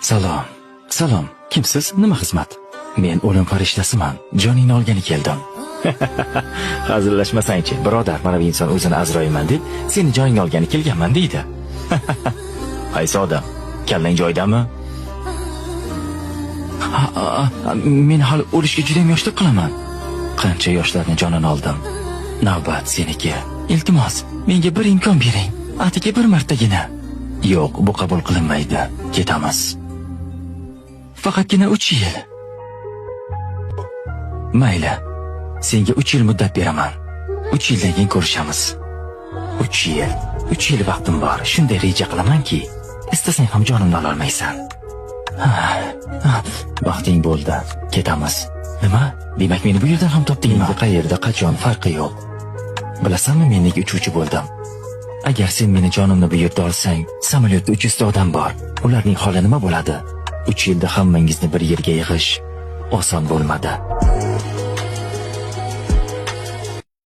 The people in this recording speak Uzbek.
Salom. Salom. Kimsiz? Nima xizmat? Men o'lim farishtasiman. Joningni olgani keldim. Hazillashmasangchi, birodar, mana bu inson o'zini Azroilman deb, seni joningni olgani kelganman deydi. Qaysi odam? Kallang joyidami? Ha, men hali o'lishga juda ham yoshlik qilaman. Qancha yoshlarni jonini oldim. Navbat seniki. Iltimos, menga bir imkon bering. Atigi bir martagina. Yo'q, bu qabul qilinmaydi. Ketamiz. Faqatgina 3 yil. Mayli. Senga 3 yil muddat beraman. 3 yildan keyin ko'rishamiz. 3 yil. 3 yil vaqtim bor. Shunday reja qilamanki, istasang ham jonimni ololmaysan. Ha, vaqting bo'ldi. Ketamiz. Nima? Demak, meni bu yerdan ham topdingmi? Menga qayerda, qachon farqi yo'q. Bilasanmi, men nega uchuvchi bo'ldim? Agar sen meni jonimni bu yerda olsang, samolyotda 300 ta odam bor. Ularning holi nima bo'ladi? 3 yilda hammangizni bir yerga yig'ish oson bo'lmadi.